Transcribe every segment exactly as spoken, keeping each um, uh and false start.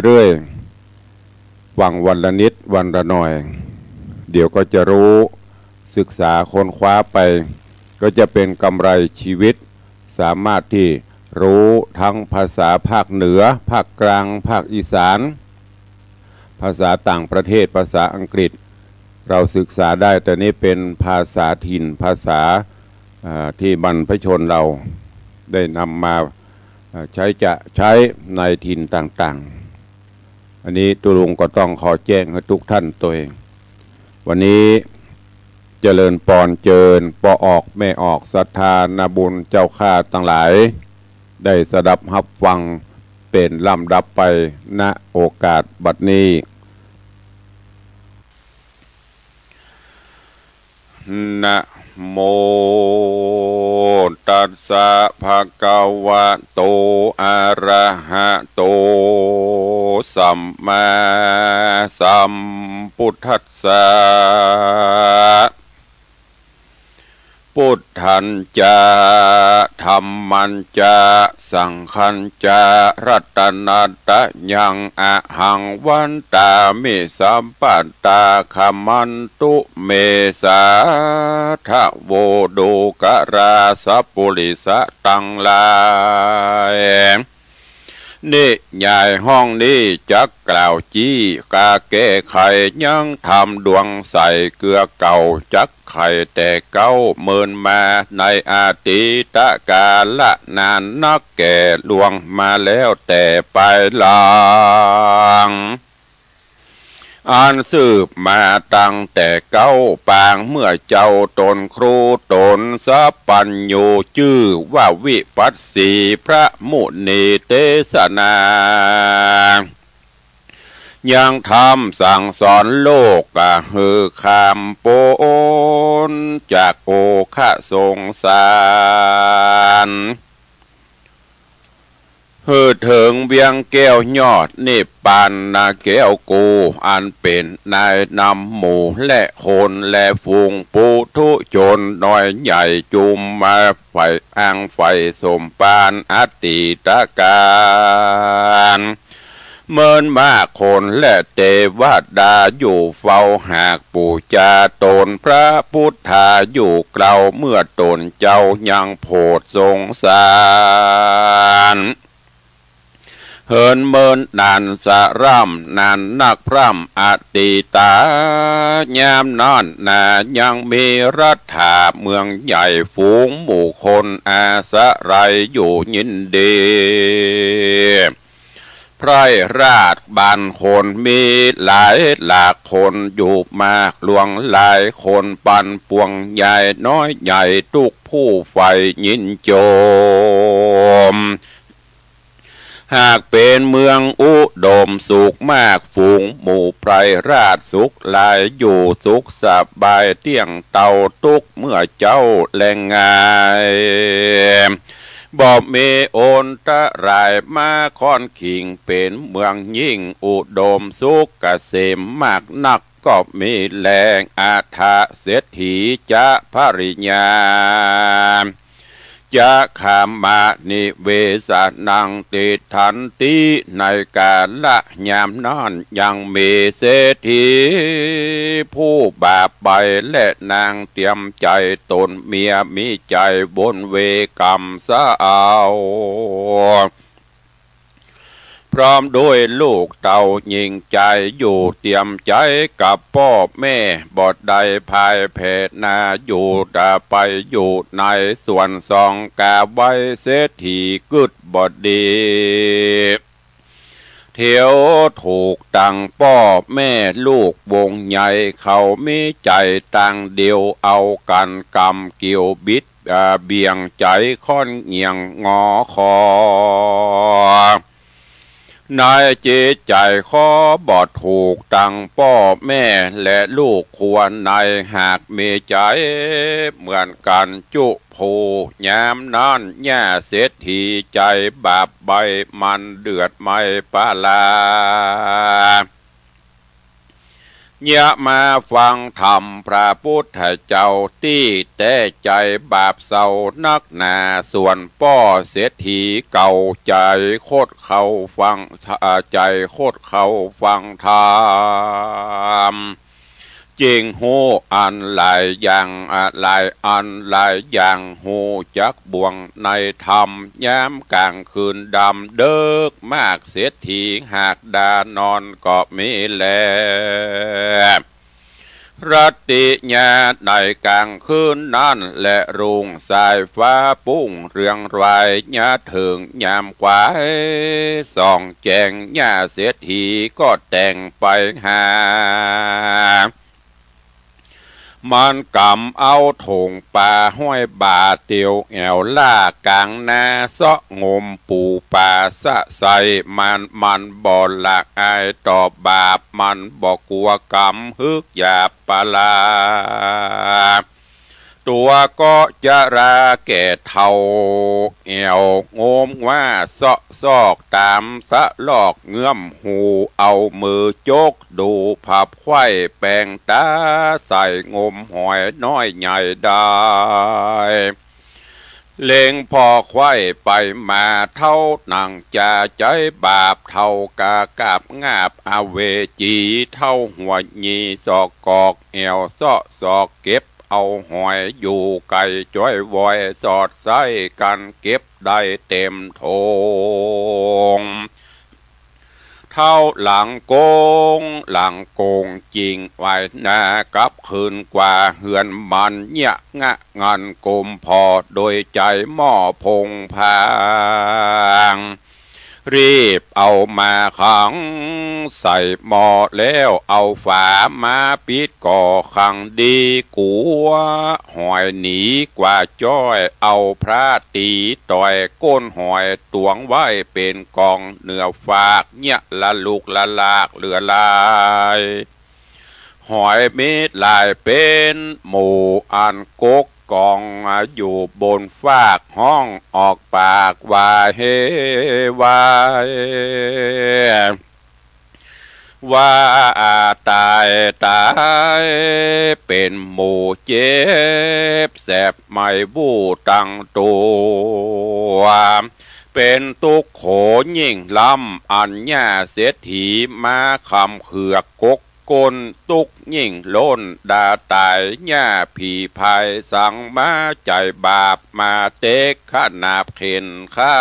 เรื่อย ฟังวันละนิดวันละหน่อย เดี๋ยวก็จะรู้ ศึกษาค้นคว้าไป ก็จะเป็นกำไรชีวิต สามารถที่รู้ทั้งภาษาภาคเหนือ ภาคกลาง ภาคอีสาน ภาษาต่างประเทศ ภาษาอังกฤษ เราศึกษาได้ แต่นี่เป็นภาษาถิ่น ภาษา อ่า ที่บรรพชนเราได้นำมา อ่า ใช้จะใช้ในถิ่นต่างๆ อันนี้ตุ๊ลุงก็ต้องขอแจ้งหื้อทุกท่านตวย วันนี้เจริญปอนเจิญป้อออกแม่ออก ศรัทธานาบุญเจ้าข้าตังหลาย ได้สดับฮับฟังเป๋นลำดับไป ณ โอกาสบัดนี้ นะโมตัสสะ ภะคะวะโต อะระหะโต สัมมาสัมพุทธัสสะ พุทธัญจะ ธัมมัญจะ สังฆัญจะ รัตนะตะยัง อะหังวันตามิ สัพพะทา ขะมันตุเม สาธะโว ดูกะราสะปุริสะตังหลาย นิยายห้องนี้จักกล่าวจี้กาแก้ไข ยังธรรมดวงใสเกือเก่า จักไขแต่เก๊า เมินมาในอดีตกาละนานนัก แก่ล่วงมาแล้วแต่ปายหลัง อันสืบมาตั้งแต่เก๊าปาง เมื่อเจ้าต๋นครูต๋นสัพพัญญู จื้อว่าวิปัสสี พระมุนีเตสนา ยังธรรมสั่งสอนโลก กะหื้อข้ามป๊นจากโอฆะสงสาร หื้อเถิงเวียงแก้วยอดนิพพานนาแก้วกู อันเป๋นนายนำหมู่และคนและฝูงปุถุชนน้อยใหญ่ จุมมาใฝ่อังใฝ่สมภารอดีตกาล เมินมากคนและเตวดาอยู่เฝ้าหากปู๋จาต๋น พระพุทธาอยู่เกลา เมื่อต๋นเจ้ายังโผดสงสาร เหินเมินนานสะร่ำนานนักพร่ำอดีตา ยามนั้นนายังมีรัฐาเมืองใหญ่ ฝูงหมู่คนอาศัยอยู่ยินดี ไพร่ราษฎร์บ้านคนมีหลายหลากคนอยู่มากหลวงหลายคน ปันปวงยายน้อยใหญ่ทุกผู้ใฝ่ยินจม หากเป๋นเมืองอุดมสุขมาก ฝูงหมู่ไพร่ราษฎร์สุขหลายอยู่สุขสบายเตี้ยงเต้าตุ๊กเมื่อเจ๊าแลงงาย บ่มีอันตรายมาค่อนขิง เป๋นเมืองยิ่งอุดมสุขเกษมมากนัก ก็มีแล อัฏฐเศรษฐีจะภริยา จะขามานิเวสะนังติฏฐันติ ในกาละยามนั้นยังมีเศรษฐีผู้บาปไป และนางเตรียมใจ๋ต๋นเมียมีใจ๋บุญเวกรรมสะเอา พร้อมด้วยลูกเต้าหญิงใจ๋อยู่เตรียมใจ๋กับป้อแม่ บ่ได้พ่ายแพ้นาอยู่ แต่ไปอยู่ในสวนสองกาไว้ เศรษฐีกึ๊ดบ่ดี เตียวถูกตังป้อแม่ลูกวงใหญ่ เขามีใจ๋ตังเดียว เอากั๋นกำเกี่ยวบิด อ่า เบี่ยงใจ๋ค่อนเหยี่ยงงอคอ ในจิตใจ๋ขอบ่ถูกตังป้อแม่และลูกครัวใน หากมีใจ๋เหมือนกั๋นจุผู้ ยามนั้นย่าเศรษฐีใจ๋บาปไป มันเดือดไหม้ปาลา เยียะมาฟังธรรมพระปุทธเจ้าตี้ แต๊ใจ๋บาปเศร้านักหนา ส่วนป้อเศรษฐีเก่า ใจ๋ขดเข้าฟัง อ่า ใจ๋ขดเข้าฟังธรรม จึงฮู้อันหลายอย่าง อ่า หลายอันหลายอย่าง ฮู้จักบ่วงในธรรม ยามก๋างคืนดำเดิ็กมาก เศรษฐีหากดานอนก็มีแล ราตรียามในก๋างคืนนั้นแล รุ่งสายฟ้าปุ้งเรืองราย ยามเถิงยามควายส่องแจ้ง เศรษฐีก็แต่งไปหา มันก๋ำเอาถงป๋าห้อยบ่า เตียวแอ่วล้าก๋างนา เซาะงมปู๋ป๋าสะใส มัน มันบ่ละอายต่อบาป มันบ่กั๋วก๋ำ ฮึกหยาบปะลา ตั๋วก็จะราแก่เฒ่า แอ่วงมว่าเซาะซอกต๋ามสะลอก เงื้อมหูเอามือจก ดูผับไขว้แป๋งต๋าใส่ งมหอยน้อยใหญ่ได้ เล็งผ่อไขว้ไปมา เฒ่าหนังจาใจ๊บาป เฒ่ากากาบงาบอเวจี เฒ่าหัวหยีสอกกอก แอ่วเซาะซอกเก็บเอาหอย อยู่ไก๋จ้อยวอย สอดใส้กั๋นเก็บได้เต๋มถง เฒ่าหลังโก๋ง หลังโก๋งจิ่งไหว้หน้ากลับคืนกว่าเฮือนมัน เยียะงะงันกมผ่อโดยใจ๋หม้อผงผาง รีบเอามาขังใส่หม้อแล้ว เอาฝามาปิดก่อขังดี กั๋วหอยหนีกว่าจ้อย เอาพระตี๋ต่อยก้นหอย ตวงไว้เป๋นก๋องเหนือฟาก เยียะละลุกละลากเหลือหลาย หอยมีหลายเป๋นหมู่ อันกกก๋องอยู่บนฟาก ฮ้องออกปากว่าเฮวาย ว่าต๋ายต๋าย เป๋นหมู่เจ็บแสบไหม้บู้ตังตั๋ว เป๋นตุ๊กข์โขยิ่งล้ำ อันเยียะเศรษฐีมาคำเขือกกก ก้นตุ๊กข์ยิ่งล้น ดาต๋ายเยียะผีพายสังมา ใจ๋บาปมาเต๊กขนาบเข็นฆ่า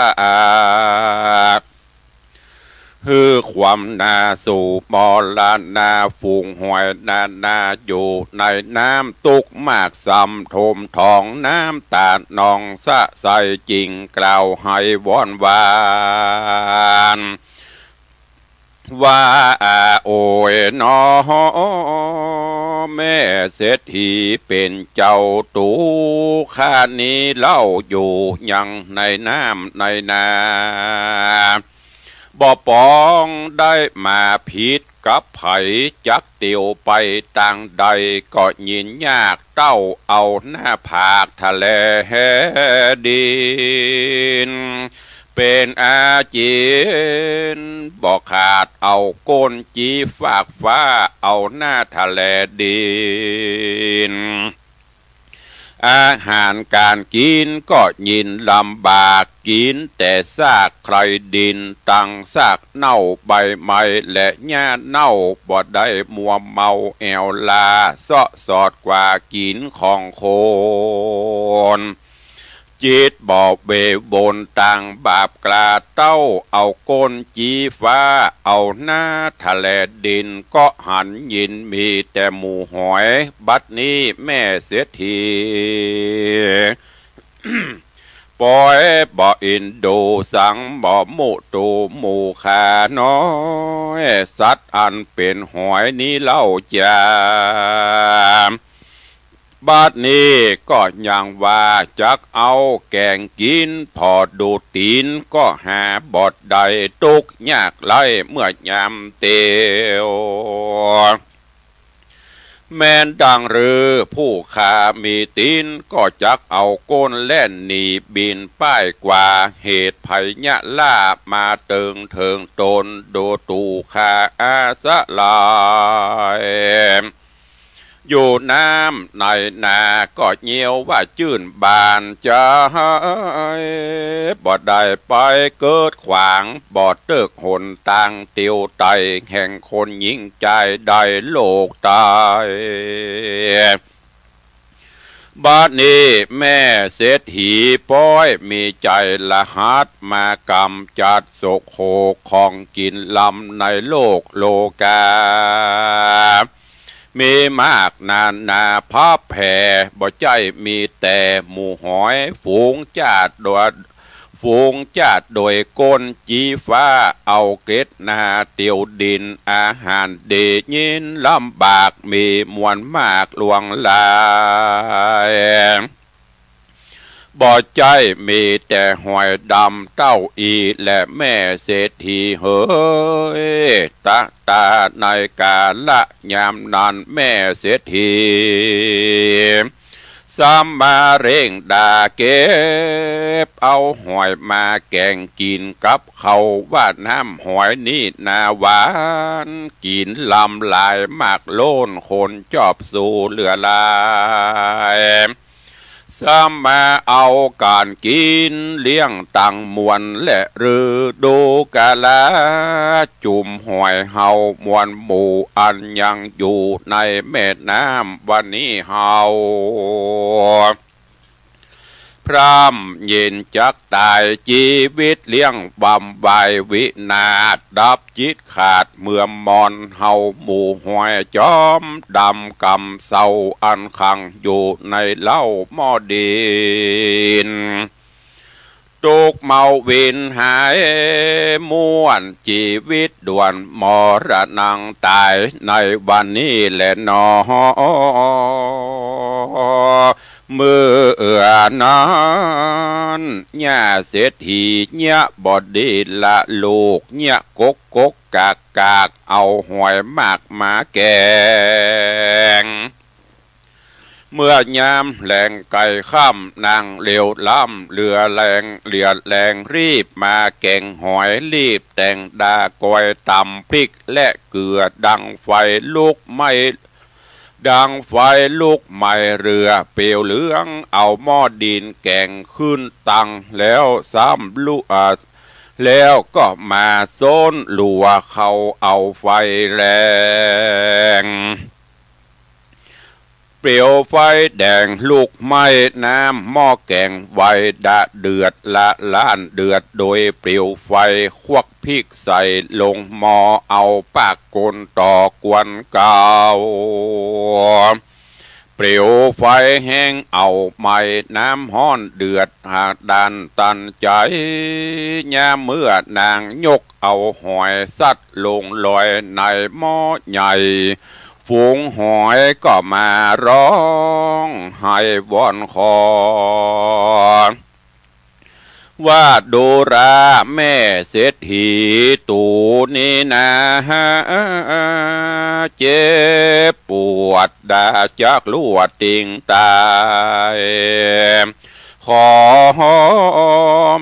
หื้อความหน้าสู่มรณะ ฝูงหอยนานาอยู่ในน้ำ ตุ๊กข์มากส่ำท่วมท้อง น้ำต๋านองสะใส จิ่งกล่าวไห้วอนหวาน ว่าโอยหนอ แม่เศรษฐีเป๋นเจ้า ตั๋วข้านี้เล่าอยู่ยังในน้ำในนา บ่ปองได้มาผิดกับใผ จักเตียวไปตางใด ก็ยินยากเต้าเอาหน้าผากทะเลดิน เป๋นอาจิณ บ่ขาดเอาก้นจี้ฟากฟ้า เอาหน้าทะเลดิน อาหารก๋านกิ๋นก็ยินลำบาก กิ๋นแต่ซากไคลดิน ตังซากเน่าใบไม้และหญ้าเน่า บ่ได้มัวเมาแอ่วลา เซาะสอดกว่ากิ๋นของคน จิตบ่เววนตางบาปกล้า เต้าเอาก้นจี้ฟ้า เอาหน้าทะเลดิน ก็หันยินมีแต่หมู่หอย บัดนี้แม่เศรษฐี ปอยบ่อินดูสัง บ่มุตูหมู่ข้าน้อย สัตว์อันเป๋นหอยนี้เล่าจา บัดนี้ก็ยังว่าจักเอาแก๋งกิ๋น ผ่อดูดตี๋นก็หาบ่ได้ ตุ๊กข์ยากไร้เมื่อยามเตียว แม้นดังฤๅผู้ข้ามีตี๋น ก็จักเอาก้นแล่นหนีบินป้ายกว่า เหตุไผยะล่ามาเติงเถิงตน ดูถูกข้าอาสะหลาย อยู่น้ำในนาก็เยียวว่าจื้นบานใจ๋ บ่ได้ไปเกิดขวาง บ่เติกหนตางเตียวไต แห่งคนหญิงจายได้โลกไต บัดนี้แม่เศรษฐีป๊อยมีใจ๋ละหัดมากำจัดโศกโขกของกิ๋นลำในโลกโลกา มีมากนานาผับแผ่ บ่ใจ้มีแต่หมู่หอยฝูงจ้าดโดย ฝูงจ้าดโดยก้นจี้ฟ้า เอาเกล็ดนาเตียวดิน อาหารดียินลำบากมีมวลมากหลวงหลาย บ่ใจ้มีแต่หอยดำเต้าอี้แล แม่เศรษฐีเหย ตะตาในกาละยามนั้นแม่เศรษฐี ซ้ำมาเร่งดาเก็บเอาหอยมาแก๋งกิ๋นกับข้าว ว่าน้ำหอยนี้นาหวาน กิ๋นลำหลายมากโล้น คนจอบสู่เหลือหลาย ซ้ำมาเอาก๋านกิ๋นเลี้ยงตังมวล และฤดูกาละจุมหอยเฮามวลหมู่ อันยังอยู่ในแม่น้ำวันนี้เฮา พร่ำเย็นจักต๋าย จีวิตเลี้ยงบำบายวินาศ ดับจิตขาดเมื่อมมอน เฮาหมู่หอยจอมดำกำเศร้า อันขังอยู่ในเล้าหม้อดิน ตุ๊กข์เมาวินหายม่วน จีวิตด่วนมรณังต๋าย ในวันนี้แลหนอ เมื่อนั้น ย่าเศรษฐีเยียะบ่ดีละลูก เยียะกกกกกากกาก เอาหอยมากมาแก๋ง เมื่อยามแลงใก้ค่ำ นางเหลียวล้ำเหลือแฮง เหลียวแฮงรีบมาแก๋งหอย รีบแต่งดากอยต๋ำพริกและเกลือ ดังไฟลุกไหม้ ดังไฟลุกไหม้เรือเปลวเหลือง เอาหม้อดินแก๋งขึ้นตัง แล้วซ้ำลุ อ่า แล้วก็มาซ้นลัวเข้าเอาไฟแฮง เปลวไฟแดงลุกไหม้น้ำหม้อแก๋ง ไฟดะเดือดละล้านเดือด โดยเปลวไฟควักพริกใส่ลงหม้อ เอาปากกลนต่อกวนเก่า เปลวไฟแฮงเอาไหม้น้ำฮ้อนเดือดหาดด้านตันใจ๋ ยามเมื่อนางยกเอาหอยสัตว์ลงลอยในหม้อใหญ่ ฝูงหอยก็มาฮ้องไห้วอนขอ ว่าดูราแม่เศรษฐีตู๋นี้นา เจ็บปวดดาจักลัวติงต๋าย ขอ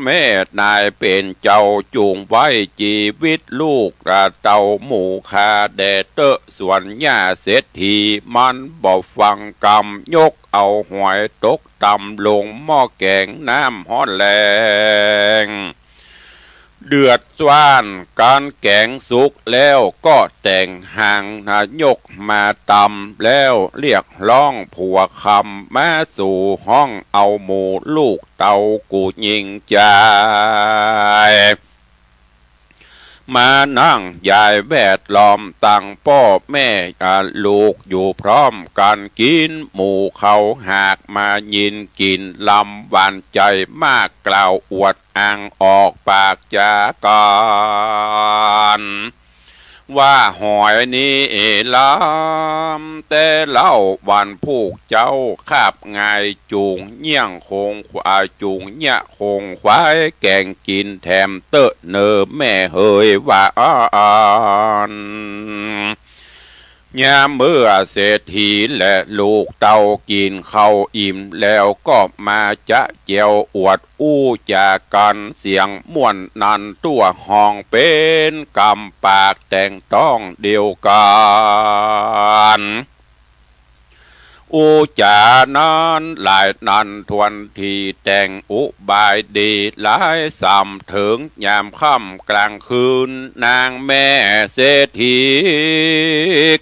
แม่นายเป๋นเจ้าจุ่งไว้จีวิตลูกเต้าหมู่ข้าแด่เต๊อะ ส่วนย่าเศรษฐีมันบ่ฟังกำ ยกเอาหอยตก ต๋ำลงหม้อแก๋งน้ำฮ้อนแฮง เดือดร้อนก๋านแก๋งสุกแล้วก็แต่งหางนายกมาต๋ำ แล้วเรียกฮ้องผัวคำมาสู่ห้อง เอาหมู่ลูกเต้ากู้หญิงจาย มานั่งยายแวดล้อมตังป้อแม่ อ่า ลูกอยู่พร้อมกั๋นกิ๋น หมู่เขาหากมายิน กิ๋นลำหวานใจ๋มาก กล่าวอวดอ้างออกปากจากัน ว่าหอยนี้ลำแต่เล่า วันผู้เจ้าคาบงายจุ่งเยียะคงควาย จุ่งเยียะคงควายแก๋งกิ๋นแถมเต๊อะเน่อแม่เหย ว่าอั้น ยามเมื่อเศรษฐีและลูกเต้ากิ๋นข้าวอิ่มแล้วก็มาจะแจ๋วอวดอู้จ๋ากั๋นเสียงม่วนนั้น ตั๋วฮ้องเป๋นกำปากแต่งต้องเดียวกั๋น อู้จ๋านั้นหลายนั้นถ้วนที แต่งอุบายดีหลายส่ำ เถิงยามค่ำกลางคืน นางแม่เศรษฐี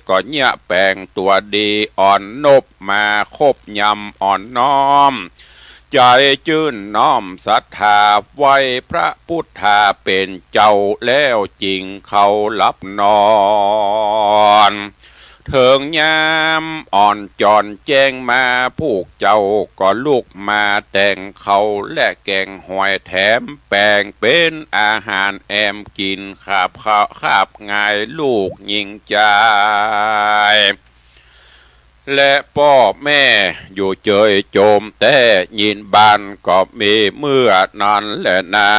ก็เยียะแป๋งตั๋วดี อ่อนนบมาคบยำอ่อนน้อม ใจ๋จื้นน้อมศรัทธา ไหว้พระพุทธาเป๋นเจ้าแล้วจึงเข้าหลับนอน เถิงยามอ่อนจ่อนแจ้งมา ผู้เจ้าก็ลุกมาแต่งข้าวและแก๋งหอย แถมแป๋งเป๋นอาหารแอมกิ๋น คาบข้าวคาบงายลูกหญิงจาย และป้อแม่อยู่เจยโจมแต๊ ยินบานก็มีเมื่อนั้นแลนา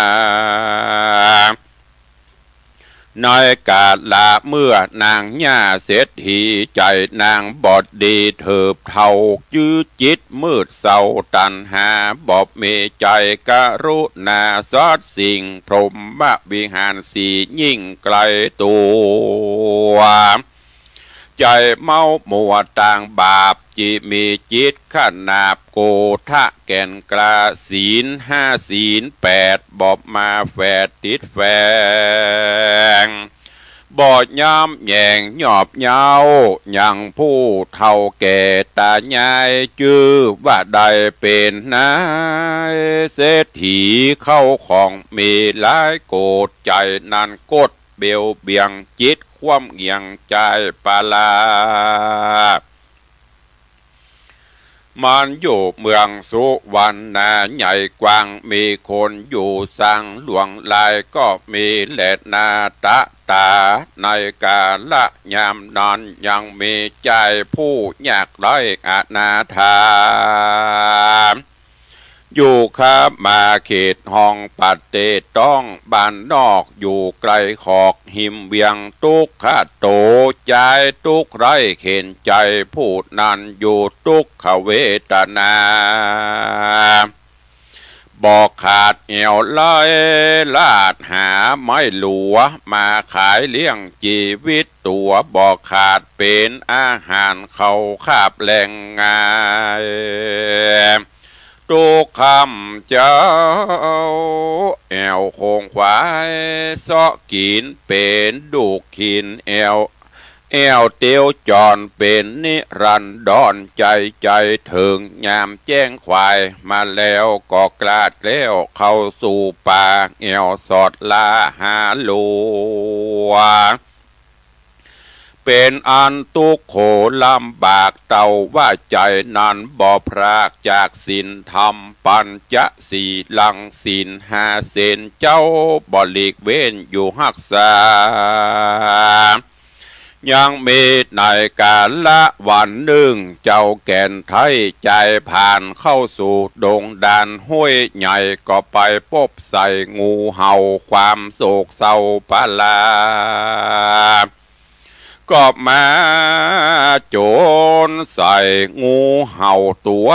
ในกาละเมื่อนางย่าเศรษฐี ใจ๋นางบอดดีเถิบเทา จื้อจิตมืดเศร้าตัณหา บ่มีใจ๋กรุณาสัตว์สิ่ง พรหมวิหารสี่ยิ่งไกลตั๋ว ใจ๋เมามัวตางบาป จิมีจิตขนาบโกธะแก่นกล้า ศีลห้าศีลแปดบ่มาแฝดติดแฝง บ่ย้ำแยงยอบเย้ายังผู้เฒ่าแก่ตายาย จื้อว่าได้เป๋นนายเศรษฐี เข้าของมีหลายโกด ใจ๋นั้นกดเบลเบี่ยงจิต ความเหี่ยงใจ๋ปาลา มันอยู่เมืองสุวรรณาใหญ่กว้าง มีคนอยู่สังหลวงหลาย ก็มีแลนาตะต๋า ในกาละยามนั้นยังมีใจ๋ผู้ยากไร้อนาถา อยู่ข้ามมาเขตห้องประเทศต้องบ้านนอก อยู่ไกลขอกหิมเวียง ตุ๊กขะโตใจ๋ตุ๊กข์ไร้เข็ญใจ๋ ผู้นั้นอยู่ตุ๊กขเวทนา บ่ขาดแอ่วไร้ลาดหาไม้หลัว มาขายเลี้ยงจีวิตตั๋ว บ่ขาดเป๋นอาหารเข้าคาบแลงงาย ตุ๊กค่ำเจ๊า แอ่วโขงขวายเซาะกิ๋น เป๋นดูกขินแอ่ว แอ่วเตียวจรเป๋นนิรันดร ใจ๋ใจ๋เถิงยามแจ้งขวาย มาแล้วก็กลาดแล้วเข้าสู่ป่า แอ่วสอดล่าหาหลัว เป๋นอันตุ๊กข์โขลำบาก เต้าว่าใจ๋นั้นบ่พรากจากศีลธรรมปัญจสีลัง ศีลห้าเส้นเจ้าบ่หลีกเว้นอยู่ฮักษา ยังมีในกาละวันนึ่ง เจ้าแก่นไท้ใจ๋ผ่านเข้าสู่ดงดานห้วยใหญ่ ก็ไปปบใส่งูเห่าความโศกเศร้าปาลา ก็มาโจ๋นใส่ งูเห่าตั๋ว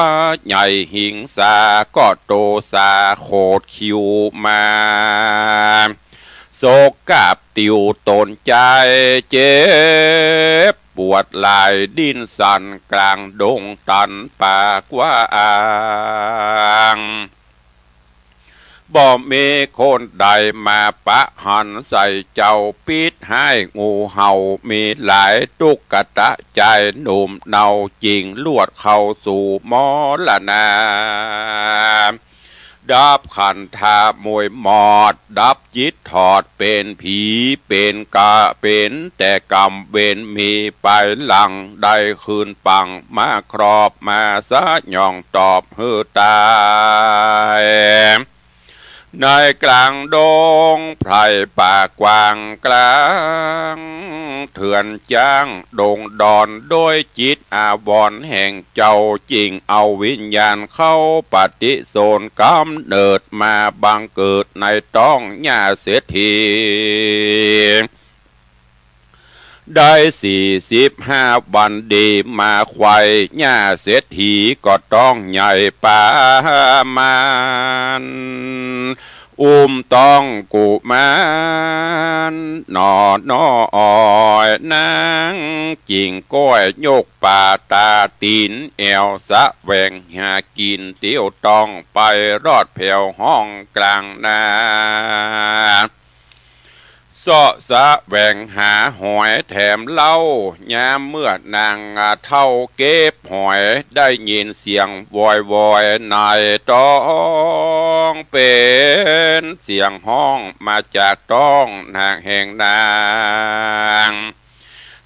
ใหญ่หิงสา ก็โตสาโขดคิ้วมา โศกกาบติวตนใจ๋ เจ็บปวดหลายดิ้นสั่นกลางดงตันป่ากว้าง บ่มีคนใดมาประหันใส่เจ้า ปิดฮ้ายงูเห่ามีหลาย ตุ๊กตะใจ๋หนุ่มเนาจึงลวดเข้าสู่มรณา ดับขันธาหมวยหมอด ดับจิตถอดเป๋นผี เป๋นกะเป๋นแต่กรรมเวร มีปายหลังได้คืนปัง มาครอบมาสยองตอบหื้อต๋าย ในกลางดงไพรป่ากว้างกลางเถื่อนจ๊างดงดอน โดยจิตอาวรณ์แห่งเจ้า จึงเอาวิญญาณเข้าปฏิสนธิกำเนิดมาบังเกิดในต๊องย่าเศรษฐี ได้สี่สิบห้าวันดีมาไขว่ ย่าเศรษฐีก็ต๊องใหญ่ประมาณ อุ้มต๊องกุมารหน่อน้อย นางกิ่งก้อยยกบ่าตาตี๋นแอ่ว แสวงหากิ๋นเตียวต้องไป รอดแผวห้องกลางนา เซาะแสวงหาหอยแถมเหล้า ยามเมื่อนางเฒ่าเก็บหอย ได้ยินเสียงวอยวอยในต๊อง เป๋นเสียงฮ้องมาจากต๊องนางแห่งนาง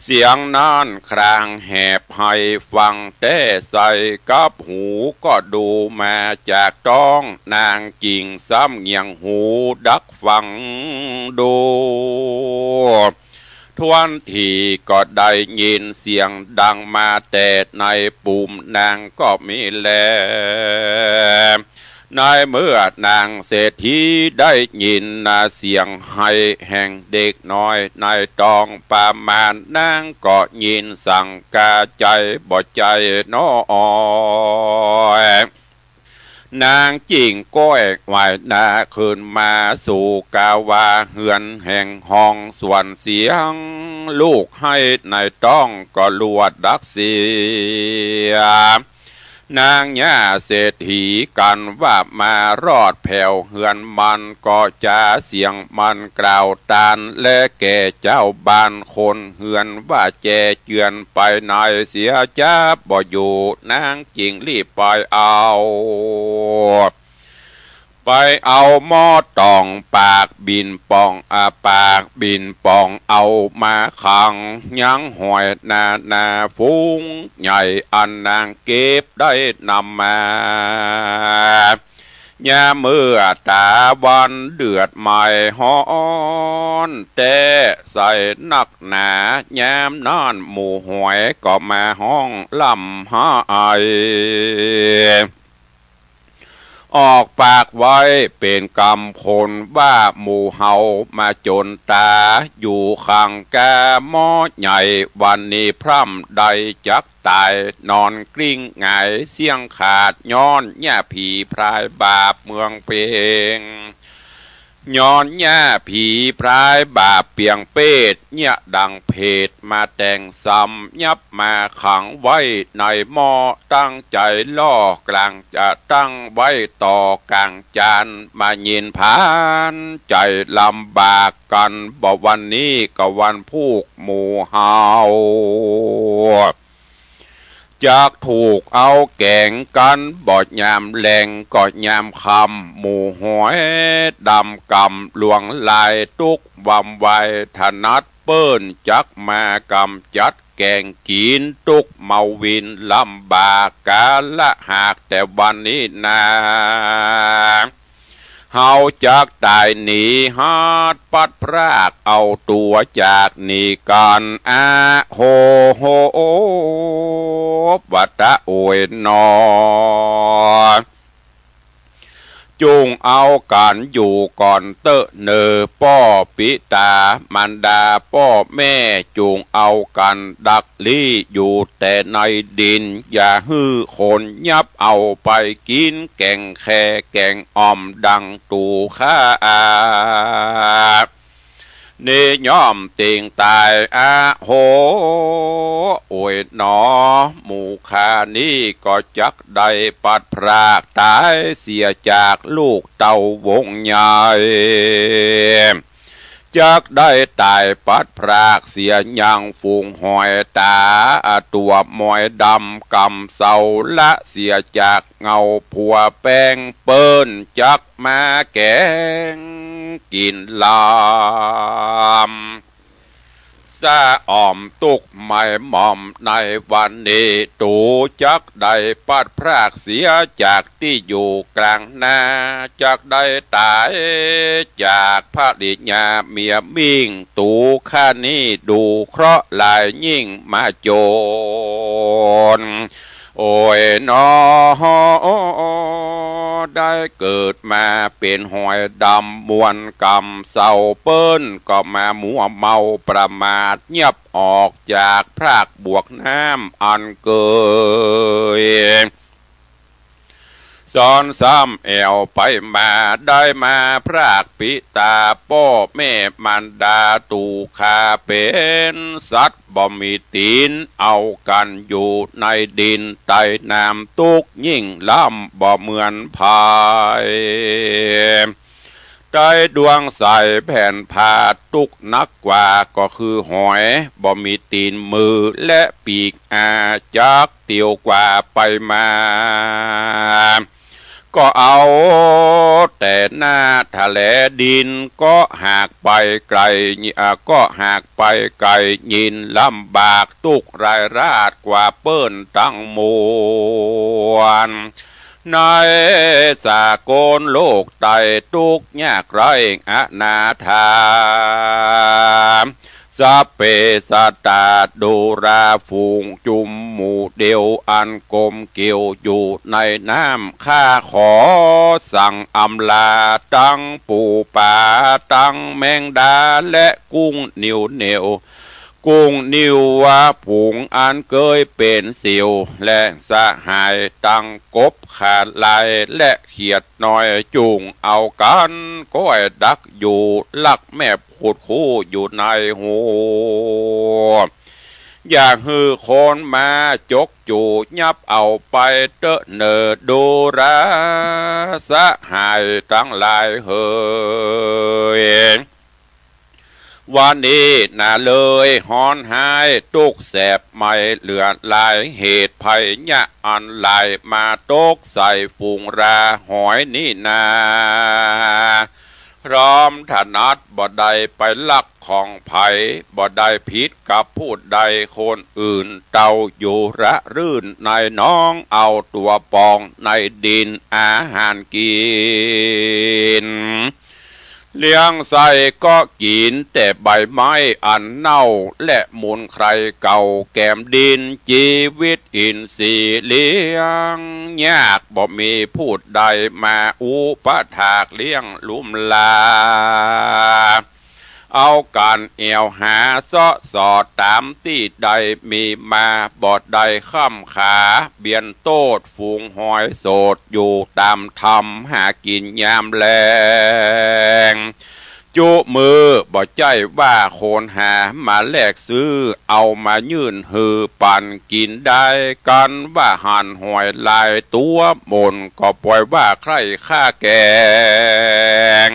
เสียงนั้นคลางแหบไห้ฟังแต๊ ใส่กับหูก็ดูมาจากต๊องนางกิ่ง ซ้ำเงี่ยงหูดักฟังดู ทวนทีก็ได้ยินเสียงดังมาแต่ในปูมนางก็มีแล ในเมื่อนางเศรษฐีได้ยินนาเสียงไห้แห่งเด็กน้อยในต๊องประมาณ นางก็ยินสังกาใจ๋บ่ใจ้น้อย นางกิ่งก้อยไหว้หน้าขึ้นมาสู่กาวาเฮือนแห่งห้อง ส่วนเสียงลูกไห้ในต๊องก็ลัวดักเสีย นางย่าเศรษฐีกั๋นว่ามารอดแผวเฮือนมัน ก็จ๋าเสียงมันกล่าวตาน และแก่เจ้าบ้านคนเฮือนว่า แจเจือนไปในเสียจ๊าบ่อยู่ นางจึงรีบไปเอา ไปเอาหม้อตองปากบิ่นป่อง อา ปากบิ่นป่องเอามาขัง ยังหอยนานาฝูงใหญ่ อันนางเก็บได้นำมา ยามเมื่อตาวันเดือดไหม้ฮ้อนแต๊ใส่นักหนา ยามนั้นหมู่หอยก็มาฮ้องร่ำไห้ ออกปากไว้เป๋นกำคนว่า หมู่เฮามาจ๋นต๋าอยู่ขังกาหม้อใหญ่ วันนี้พร่ำได้จักต๋าย นอนกลิ้งหงายเสี้ยงขาด ย้อนหญ้าผีพรายบาปเมืองเปง ย้อนหญ้าผีพรายบาปเปียงเปต เยียะดังเพตมาแต่งซ้ำ ยับมาขังไว้ในหม้อ ตั้งใจ๋ล่อกลางจะตั้งไว้ต่อกลางจาน มายินผานใจ๋ลำบากกั๋น บ่วันนี้ก็วันพูกหมู่เฮา จักถูกเอาแก๋งกั๋น บ่ยามแลงก็ยามค่ำ หมู่หอยดำกำลวงลาย ตุ๊กวำไวถนัดเปิ้น จักมากำจัดแก๋งกิ๋น ตุ๊กเมาวินลำบากกาละ หากแต่วันนี้นา เฮาจักต๋ายหนีฮัดปัดพรากเอาตั๋วจากหนีกั๋น อะโห โห ปะตะโอยหนอ จุ่งเอากั๋นอยู่ก่อนเต๊อะเน่อ ป้อปิต๋ามารดาป้อแม่ จุ่งเอากั๋นดักลี้อยู่แต่ในดิน อย่าหื้อคนยับเอาไปกิ๋น แก๋งแค่แก๋งอ่อมดังตั๋วข้า นี้ย่อมเต็งต๋าย อะโห โอยหนอ หมู่ข้านี้ก็จักได้ปัดพรากต๋ายเสียจากลูกเต้าวงใหญ่ จักได้ต๋ายปัดพรากเสียยังฝูงหอยต๋า ตั๋วมอยดำกำเซาละเสียจากเงาผัวแป้งเปิ้น จักมาแก๋งกิ๋นลำ สะอ่อมตุ๊กข์ไหม้หมองในวันนี้ ตูจักได้ปัดพรากเสียจากตี้อยู่กลางนา จักได้ต๋ายจากภริยาเมียมิ่ง ตูข้านี้ดูเคราะห์หลายยิ่งมาจน โอ้ยหนอ ได้เกิดมาเป๋นหอยดำ มวลกำเศร้า เปิ้นก็มามัวเมาประมาท เยียบออกจากพรากบวกน้ำอันเกย ซ้อนซ้ำแอ่วไปมา ได้มาพรากปิตาป้อแม่มารดา ตั๋วข้าเป๋นสัตว์บ่มีตี๋น เอากั๋นอยู่ในดินใต้น้ำ ตุ๊กข์ยิ่งล้ำบ่เหมือนใผ ได้ดวงใสแผ่นผ้า ตุ๊กข์นักกว่าก็คือหอย บ่มีตี๋นมือและปีก อาจักเตียวกว่าไปมา ก็เอาแต่หน้าทะแลดิน ก็หากไปไก๋ อ่า ก็หากไปไก๋ยิ่งลำบาก ตุ๊กข์ร้ายราดกว่าเปิ้นตังมวล ในสากลโลกใต้ ตุ๊กข์ยากไร้อนาถา สัพเพสัตตา ดูราฝูงจุมหมู่เดียว อันกลมเกลียวอยู่ในน้ำ ข้าขอสั่งอำลา ตังปูปลา ตังแมงดา และกุ้งนิวเหนียว กุ้งนิวว่าฝูงอันเกยเป๋นเสี่ยว และสหายตังกบขาลาย และเขียดน้อย จุ่งเอากั๋นก้อยดักอยู่ ลักแมบขุดคูอยู่ในฮู อย่าหื้อคนมาจกจู ยับเอาไปเต๊อะเน่อ ดูราสหายตังหลายเหย วันนี้นาเลยฮ้อนฮ้าย ตุ๊กข์แสบไหม้เหลือหลาย เหตุภัยยะอันหลาย มาตกใส่ฝูงราหอยนี่นา พร้อมถนัด บ่ได้ไปลักของใผ บ่ได้ผิดกับผู้ใดคนอื่น เต้าอยู่ระรื่นในหนอง เอาตั๋วปองในดินอาหารกิ๋น เลี้ยงไส้ก็กิ๋นแต่ใบไม้อันเน่า และมูลไคลเก่าแกมดิน จีวิตอินทรีย์เลี้ยงยาก บ่มีผู้ใดมาอุปถากเลี้ยงลุมลา เอาก๋านแอ่วหาเซาะสอดต๋ามตี้ได้มีมา บ่ได้ค่ำขา เบียนโต้ษฝูงหอยโสด อยู่ต๋ามถ้ำหากิ๋นยามแลง จุมือบ่ใจ้ว่าคนหามาแลกซื้อ เอามายื่นหื้อปั๋นกิ๋นได้ กั๋นว่าหันหอยหลายตั๋ว หม่นก็ป่อยว่าใคร่ฆ่าแก๋ง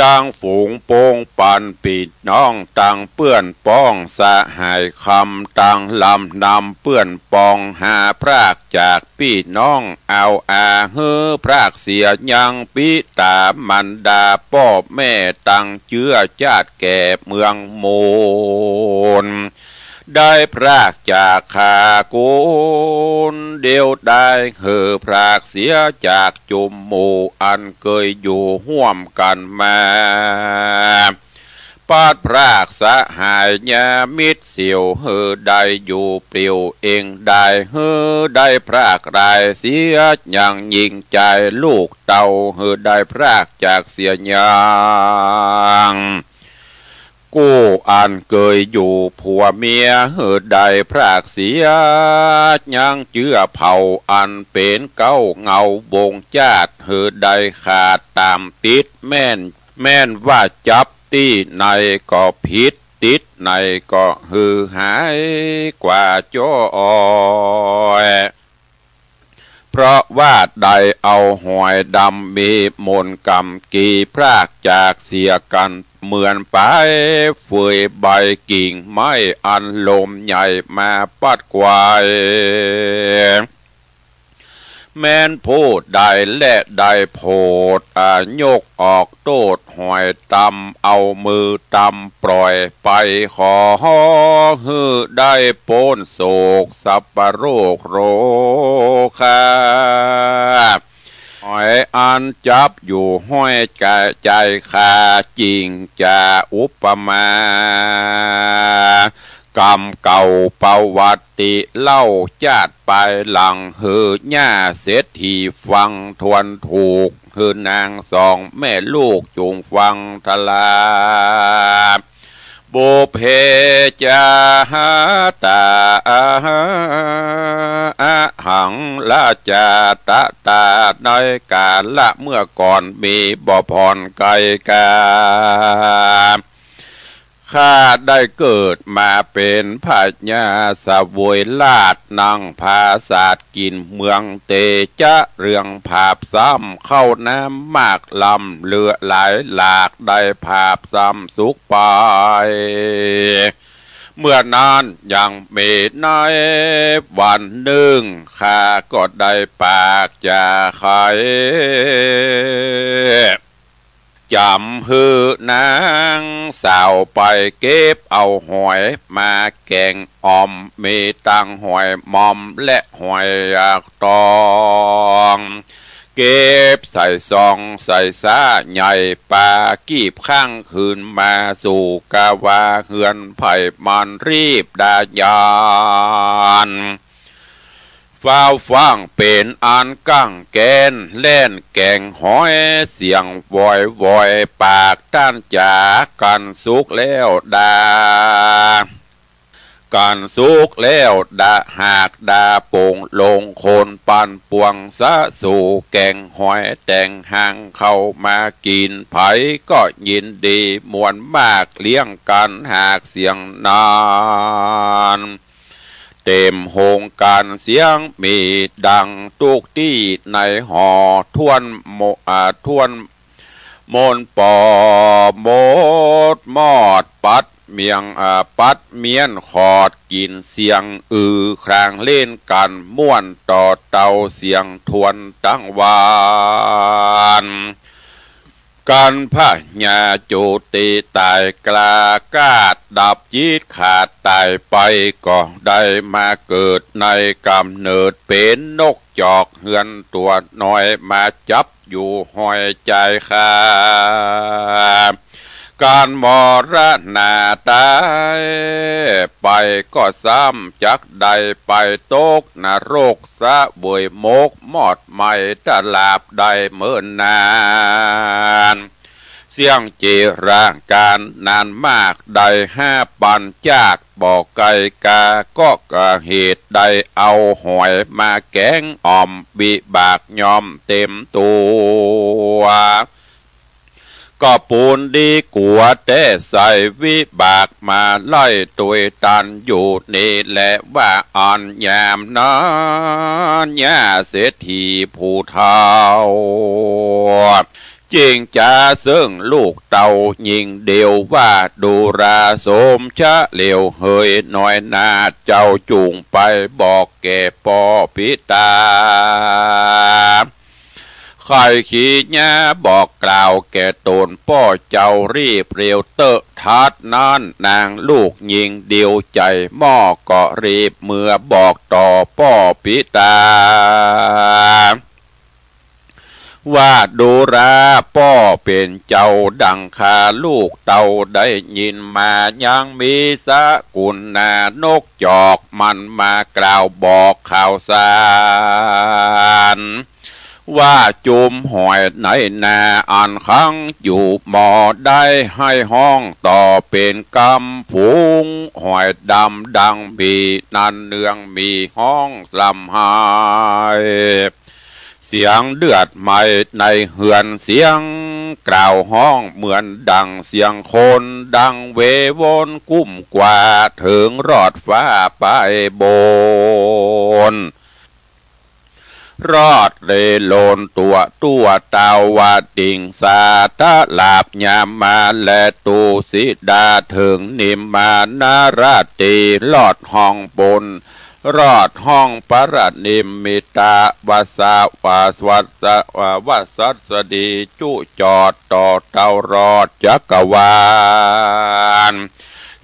ตังฝูงปงปันปี้น้อง ตังเปื้อนป้องสหายคำ ตังลำนำเปื้อนปอง หาพรากจากปี้น้อง เอาอาหื้อพรากเสียยัง ปิตามารดาป้อแม่ ตังเจื้อจาติแก่เมืองมูล ได้พรากจากข้ากุนเดียว ได้หื้อพรากเสียจากจุมหมู่ อันเกยอยู่ฮ่วมกั๋นมา ปัดพรากสหายญามิตรเสี่ยว หื้อได้อยู่เปลี่ยวเอง ได้หื้อได้พรากหลายเสียยัง ยิ่งใจ๋ลูกเต้า หื้อได้พรากจากเสียยัง กู้อันเกยอยู่ผัวเมีย หื้อได้พรากเสียยัง เจื้อเผ่าอันเป๋นเก๊าเหง้าวงจาติ หื้อได้ขาดต๋ามติด แม่น แม่นว่าจับตี้ไหนก็ผิด ติดไหนก็หื้อหายกว่าจ้อย เพราะว่าได้เอาหอยดำมีมนต์กำกีพรากจากเสียกั๋น เหมือนปายเฟยใบกิ่งไม้ อันลมใหญ่มาปัดไกว แม้นผู้ใดแลได้โผด อ่า ยกออกโต้ษหอยตำ เอามือตำปล่อยไป ขอหื้อได้ป๊นโศกสัพพะโรคโรคา หอยอันจับอยู่ห้อยใจ๋ข้า จิ่งจะอุปมา กำเก่าประวัติเล่าจาติปายหลัง หื้อย่าเศรษฐีฟังทวนถูก หื้อนางสองแม่ลูกจุ่งฟังทรา ปุพเพจาตา อหัง ราชาตตา ในกาละเมื่อก่อนมีบ่ผ่อนไกลกา ข้าได้เกิดมาเป๋นพญาเสวยราชย์ นั่งผาสาทกิ๋นเมือง เตจะเรืองผาบซ้ำ ข้าวน้ำมากล้ำเหลือหลายหลาก ได้ผาบซ้ำสุขไป เมื่อนั้นยังมีในวันนึ่ง ข้าก็ได้ปากจาใค่ จ๋ำหื้อนางสาวไปเก็บเอาหอยมาแก๋งอ่อม มีตังหอยมอมและหอยตอง เก็บใส่ซองใส่ซ้าใหญ่ ปากีบข้างคืนมาสู่กาวาเฮือนไผ่ มันรีบดายาน ฟ้าวฟั่งเป๋นอันกั้งแก๊น แล่นแก๋งหอยเสียงวอยวอย ปากต้านจ๋า กั๋นสุกแล้วดา กั๋นสุกแล้วดา หากดาโป่งลงคนปั่นป่วงสะสู่ แก๋งหอยแต่งหางเข้ามากิ๋น ใผก็ยินดีม่วนมาก เลี้ยงกั๋นหากเสียงนั้น เต็มโฮงก๋านเสียงมีดังตุ๊กตี้ในหอ ถ้วนโม อ่า ถ้วนโมนปอ โมดมอด ปัดเมียง อ่า ปัดเมียนขอดกิ๋น เสียงอือครางเล่นกั๋น ม่วนต่อเตาเสียงถ้วนตังวาน กันพญาจุติต๋ายกล้ากาด ดับจิตขาดต๋ายไป ก็ได้มาเกิดในก๋ำเนิดเป๋นนกจอกเฮือนตั๋วน้อย มาจับอยู่ห้อยจายข้า กันมรณาต๋ายไปก็ซ้ำจักได้ไปตกนรก เสวยหมกมอดไหม้ตราบได้เมินนาน เสี้ยงเจรากาลนานมาก ได้ห้าปันจากบ่ไกลกา ก็กะเหตุได้เอาหอยมาแก๋งอ่อม วิบากย่อมเต็มตั๋ว ก็ปูนดีกั๋วแต๊ใส่ วิบากมาไล่ตวยตันอยู่นี้แล ว่าอันยามนั้น ย่าเศรษฐีผู้เฒ่า จิ่งจ๋าเซิ่งลูกเต้าญิงเดียว ว่าดูราสมเฉลียวเหย น้อยหน้าเจ้าจุ่งไปบอกแก่ป้อปิต๋า ใค่ขี้หย้าบอกกล่าวแก่ต๋นป้อเจ้ารีบเร็วเต๊อะ ทัดนั้นนางลูกญิงเดียวใจ๋หม้อ ก็รีบเมือบอกต่อป้อปิต๋า ว่าดูราป้อเป๋นเจ้า ดังข้าลูกเต้าได้ยินมา ยังมีสกุลนานกจอก มันมากล่าวบอกข่าวสาร ว่าจุมหอยในนาอันขังอยู่หม้อ ได้ให้ฮ้องต่อเป๋นกำฝูง หอยดำดังหมี่ นั้นเนืองมีฮ้องสร่ำไห้ เสียงเดือดไหม้ในเฮือน เสียงกล่าวฮ้องเหมือนดังเสียงคน ดังเววนกุ้มกว่า เถิงรอดฟ้าไปบน รอดเรโลนตั๋วตั้วตาวาติงสา ตะหลาบยามาและตูสิดา เถิงนิมมานราตรี รอดฮ้องบน รอดฮ้องปรนิมมิตา วัสสะ วัสสะ วัสสะ วัสสะดี จุจอดต่อเต้ารอดจักรวาล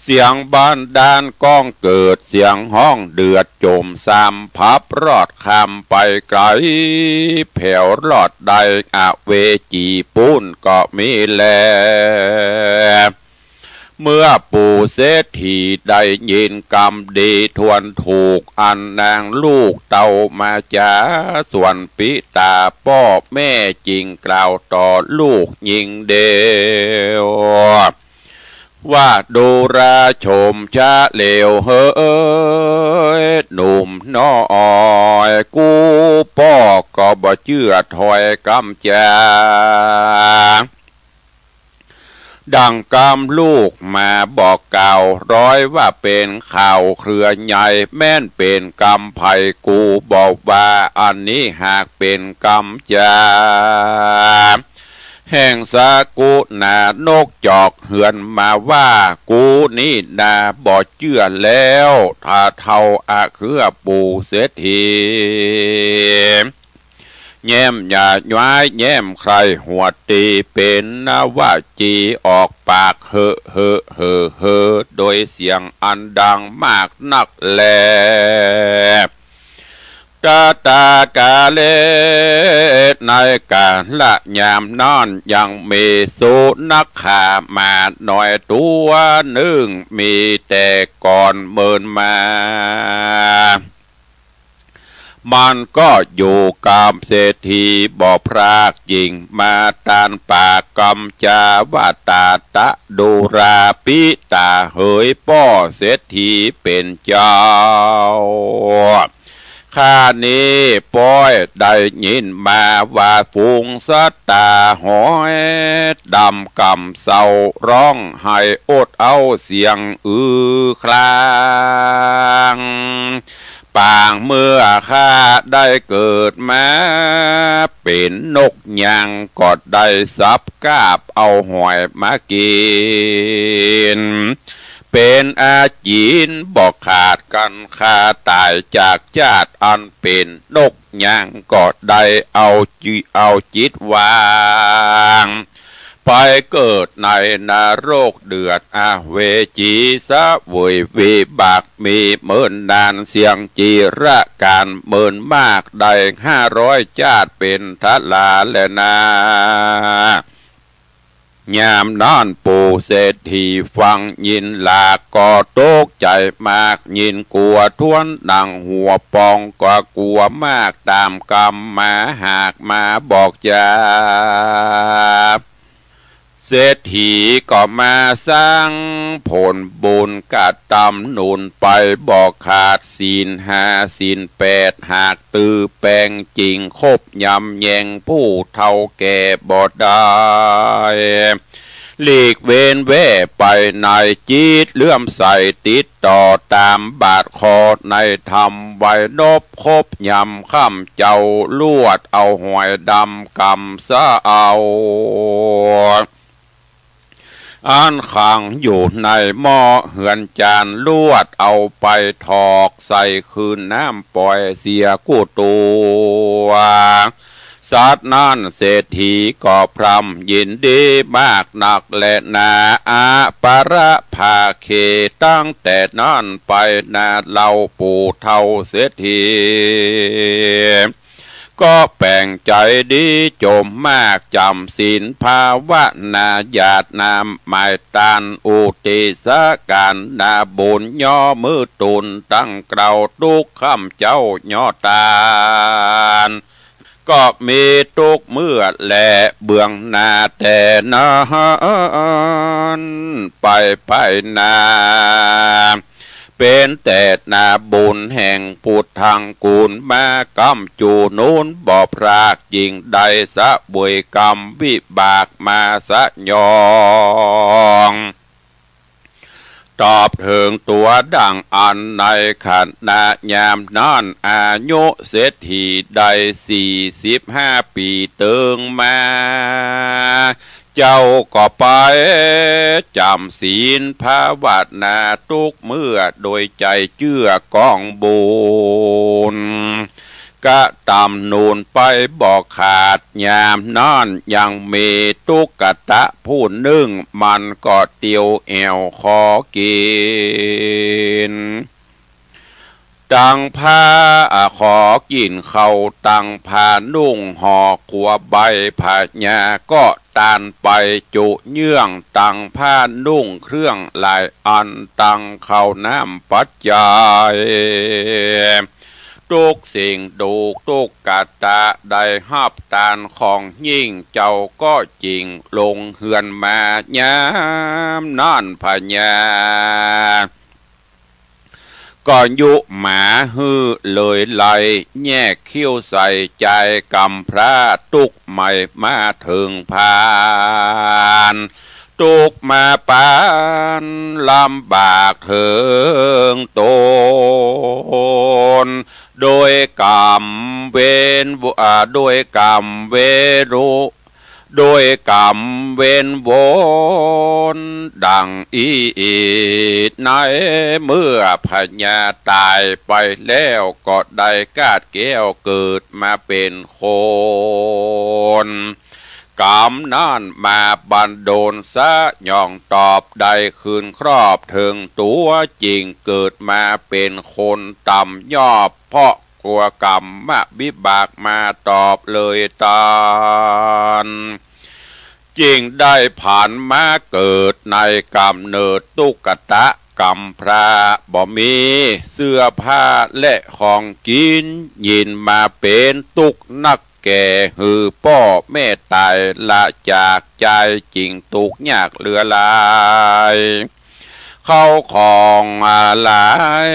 เสียงบันดาลก้องเกิด เสียงฮ้องเดือดจมซ้ำ พับรอดข้ามไปไกล แผวรอดได้อเวจีปู้นก็มีแล เมื่อปู่เศรษฐีได้ยินกำดีทวนถูกอันนางลูกเต้ามาจา ส่วนปิตาป้อแม่จึงกล่าวต่อลูกญิงเดียว ว่าดูราชมชะเลวเหย หนุ่มน้อย กูป้อก็บ่เจื้อถ้อยกำจา ดังกำลูกมาบอกกล่าว ร้อยว่าเป๋นข่าวเครือใหญ่ แม้นเป๋นกำใผกูบ่ว่า อันนี้หากเป๋นกำจา แห่งสกุณานกจอกเฮือนมาว่า กูนี่นาบ่เจื้อแล้ว ถ้าเฒ่าอะเคือปู่เศรษฐี แย้มหย่าย้ายแย้มใคร่หัวตี เป๋นนวจีออกปากเหอะเหอะเหอะเหอะ โดยเสียงอันดังมากนักแล ตะตากาเล ในกาละยามนั้นยังมีสุนัขขาหมาน้อยตั๋วนึ่ง มีแต่ก่อนเมินมา มันก็อยู่กับเศรษฐีบ่พราก ยิ่งมาตานปากกำจาว่า ตาตะดูราปิตาเหยป้อเศรษฐีเป๋นเจ้า ข้านี้ป้อยได้ยินมาว่าฝูงสัตว์ตาหอยดำกำเศร้า ฮ้องไห้อดเอาเสียงอือคราง ปางเมื่อข้าได้เกิดมาเป๋นนกยาง ก็ได้สับกาบเอาหอยมากิ๋น เป๋นอาจี๋นบ่ขาดกั๋น ข้าต๋ายจากจาติอันเป๋นนกยาง ก็ได้เอาจิ เอาจิตวาง ไปเกิดในนรกเดือดอเวจี เสวยวิบากมีเมินนาน เสี้ยงจีรกาลเมินมาก ได้ห้าร้อยจาติเป๋นทราแลนา ยามนั้นปู่เศรษฐีฟังยินหลากก็ตกใจ๋มาก ยินกั๋วถ้วนหนังหัวปอง ก็กั๋วมากต๋ามกำมาหากมาบอกจา เศรษฐีก็มาสร้างผลบุญกระตำหนุนไปบ่ขาด ศีลห้าศีลแปดหากตื้อแป๋ง จึงคบยำแยงผู้เฒ่าแก่บ่ได้ หลีกเว้นแว่ไปในจิตเลื่อมใสติดต่อต๋ามบาทคอในธรรม ไหวนบคบยำค่ำเจ้า ลวดเอาหอยดำกำเศร้า อันขังอยู่ในหม้อเฮือนจาน ลวดเอาไปถอกใส่คืนน้ำป่อยเสียกู้ตั๋ว สัตว์นั้นเศรษฐีก็พร่ำยินดีมากนักแลนา อปรภาเข ตั้งแต่นั้นไปนาเล่าปู่เฒ่าเศรษฐี ก็แป๋งใจ๋ดีจมมาก จ๋ำศีลภาวนา หยาดน้ำหมายตาน อุทิศการนาบุญ ย่อมือตูนตั้งเกล้า ตุ๊กค่ำเจ้าย่อตาน ก็มีตุ๊กเมื่อแลเบื้องหน้าแต่นั้นไปภายหน้า เป๋นแต่นาบุญแห่งพุทธังกูลมา ก้ำจู๋หนุนบ่พราก จึงได้เสวยกรรมวิบากมาสยอง ตอบเถิงตั๋วดังอั้น ในขณะยามนั้นอายุเศรษฐีได้สี่สิบห้าปี๋เติงมา เจ้าก็ไปจ๋ำศีลภาวนาตุ๊กเมื่อ โดยใจ๋เจื้อกองบุญ กระตำหนุนไปบ่ขาด ยามนั้นยังมีตุ๊กตะผู้นึ่ง มันก็เตียวแอ่วขอกิ๋น ตังผ้า ขอกิ๋นข้าว ตังผ้านุ่ง ห่อขัวใบ พญาก็ตานไปจุเยื่อง ตังผ้านุ่งเครื่องหลายอัน ตังข้าวน้ำปัจจัย ตุ๊กสิ่งถูกตุ๊กตะ ได้ฮับตานของยิ่ง เจ้าก็จึ่งลงเฮือนมา ยามนั้นพญา ก็ยุหมาหื้อเลยไล่ แยกคิ้วใส่จายกำพร้า ตุ๊กใหม่มาเถิงพาน ตุ๊กมาปานลำบากเถิงตน โดยกำเวน อ่า โดยกำเวรุ โดยกำเวนวนดังอี้ ในเมื่อพญาตายไปแล้ว ก็ได้กาดแก้วเกิดมาเป๋นคน กำนั้นมาบันดลสยอง ตอบได้คืนครอบเถิงตั๋ว จึ่งเกิดมาเป๋นคนต่ำยอบ เพราะกั๋วกรรมวิบากมาตอบเลยตาน จึ่งได้ผันมาเกิดในก๋ำเนิดตุ๊กตะกำพร้า บ่มีเสื้อผ้าและของกิ๋น ยินมาเป๋นตุ๊กนักแก่ หื้อป้อแม่ต๋ายละจากจาย จึ่งตุ๊กยากเหลือหลาย เข้าของหลาย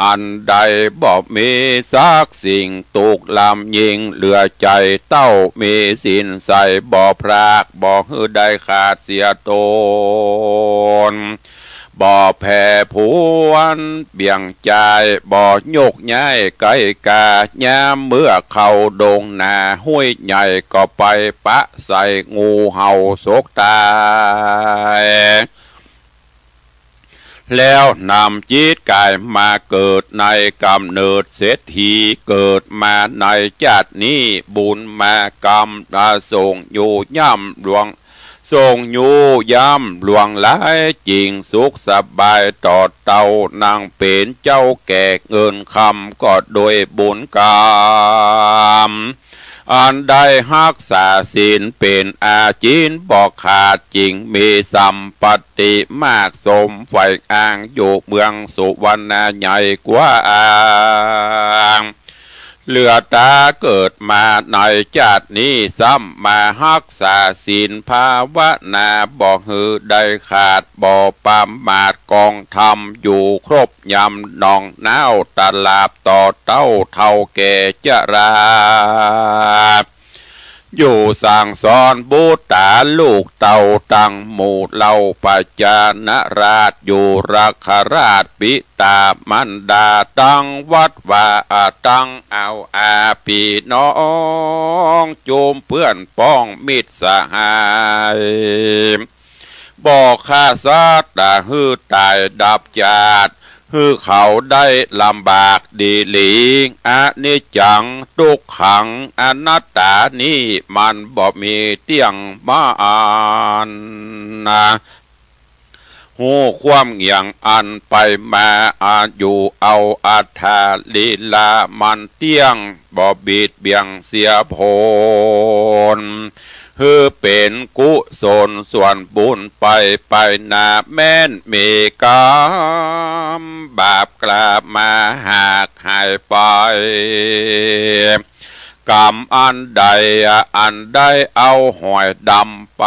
อันใด บ่มีสักสิ่ง ตุ๊กลำยิ่งเหลือใจ๋ เต้ามีศีลใส บ่พราก บ่หื้อได้ขาดเสียตน บ่แผ่ผวนเบี่ยงจาย บ่ยกย้ายไกลกา ยามเมื่อเข้าดงนาห้วยใหญ่ ก็ไปปะใส่งูเห่าสกต๋าย แล้วนำจิตก๋ายมาเกิดในก๋ำเนิดเศรษฐี เกิดมาในจาตินี้ บุญมากำมาส่งอยู่ย่ำหลวง ส่งอยู่ย่ำหลวงหลาย จึ่งสุขสบายต่อเต้า นั่งเป๋นเจ้าแก่เงินคำ ก็โดยบุญกรรม อันได้ฮักษาศีลเป๋นอาจินบ่ขาด จึ่งมีสัมปติมากสมใฝ่อ้าง อยู่เมืองสุวรรณาใหญ่กว้าง เหลือต๋าเกิดมาในจาตินี้ ซ้ำมาฮักษาศีลภาวนา บ่หื้อได้ขาด บ่ประมาท กองธรรมอยู่ครบ ยำหนองน้ำตลาด ต่อเต้าเฒ่าแก่จรา อยู่สั่งสอนบุตราลูกเต้า ตังหมู่เหล่าประจานาราช อยู่ราคราชปิตามารดา ตังวัดวา ตังเอาอาปี้น้อง จุมเปื้อนป้องมิตรสหาย บ่ฆ่าสัตว์หื้อต๋ายดับจาติ หื้อเขาได้ลำบากดีหลี อนิจจัง ตุ๊กขัง อนัตตา นี้มันบ่มีเตี้ยง บ่อันนา ฮู้ความอย่างอันไปมา อายุเอาอัตถาลีลา มันเตี้ยง บ่บิดเบี่ยงเสียผล หื้อเป๋นกุศลส่วนบุญไป ไปหน้าแม้นมีกรรมบาปกล้ามาหากหายไป กรรมอันใดอันได้เอาหอยดำไป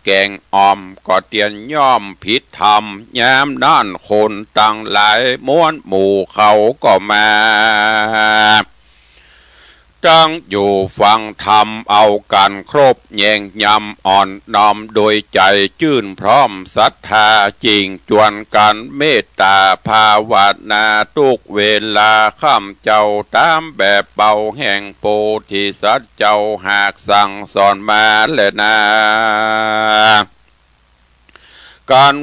แก๋งอ่อม ก็เตียนย่อมผิดธรรม ยามนั้นคนตังหลายมวลหมู่เขาก็มา ตังอยู่ฟังธรรมเอากั๋นครบ แยงยำอ่อนน้อมโดยใจ๋จื้นพร้อมศรัทธา จึ่งจวนกั๋นเมตต๋าภาวนา ตุ๊กเวลาค่ำเจ้า ต๋ามแบบเบาแห่งโพธิสัตว์เจ้า หากสั่งสอนมาแลนา กั๋น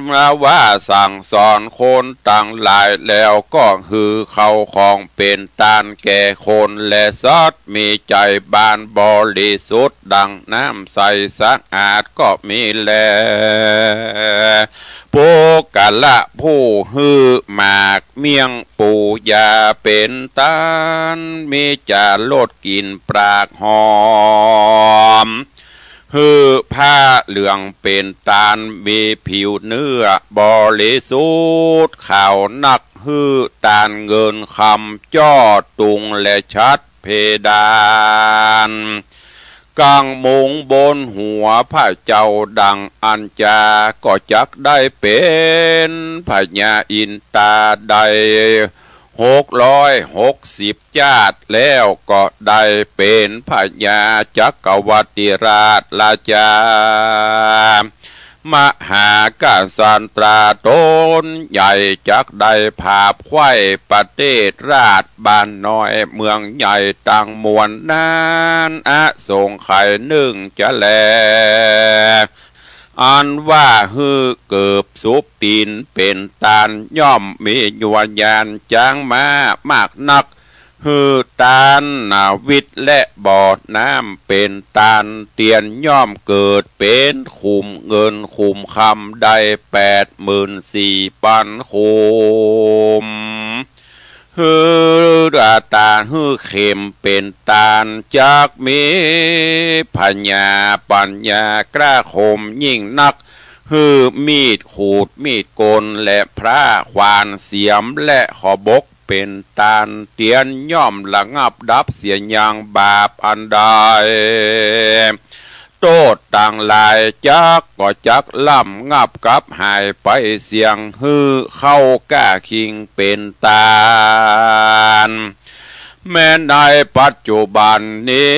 ว่าสั่งสอนคนตังหลายแล้ว ก็หื้อเข้าของเป๋นตานแก่คนและสัตว์ มีใจ๋บานบริสุทธิ์ดั่งน้ำใสสะอาดก็มีแล ผ ปุคคละผู้หื้อหมากเมี่ยงปูยาเป๋นตาน มีจ๋ารสกลิ่นปรากหอม หื้อผ้าเหลืองเป๋นตาน มีผิวเนื้อบริสุทธิ์ขาวนัก หื้อตานเงินคำจ้อตุงและฉัตรเพดาน กังมุงบนหัวพระเจ้าดังอัญจา ก็จักได้เป๋นพญาอินทราได้หกร้อยหกสิบ จาติแล้วก็ได้เป๋นพญาจักรวรรดิราชราชา มหากษัตราต๋นใหญ่จักได้ผาบไขว้ประเทศราชบ้านน้อยเมืองใหญ่ตังมวลนั้น อสงไขยนึ่งจะแล อันว่าหื้อเกิบสุบตี๋นเป๋นตาน ย่อมมียวญาณจ๊างม้ามากนัก หื้อตานนาวิทย์และบ่อน้ำเป๋นตาน เตียนย่อมเกิดเป๋นขุมเงินขุมคำได้แปดหมื่นสี่ปันขุม หื้อตานหื้อเข็มเป๋นตาน จักมีผญาปัญญากล้าคมยิ่งนัก หื้อมีดขูดมีดโกนและพร้าขวานเสียมและขบกเป๋นตาน เตียนย่อมระงับดับเสียยังบาปอันใด โต้ษตังหลายจักก็จักระงับกับหายไปเสี้ยง หื้อเข้าก้าคิงเป๋นตาน แม้ในปัจจุบันนี้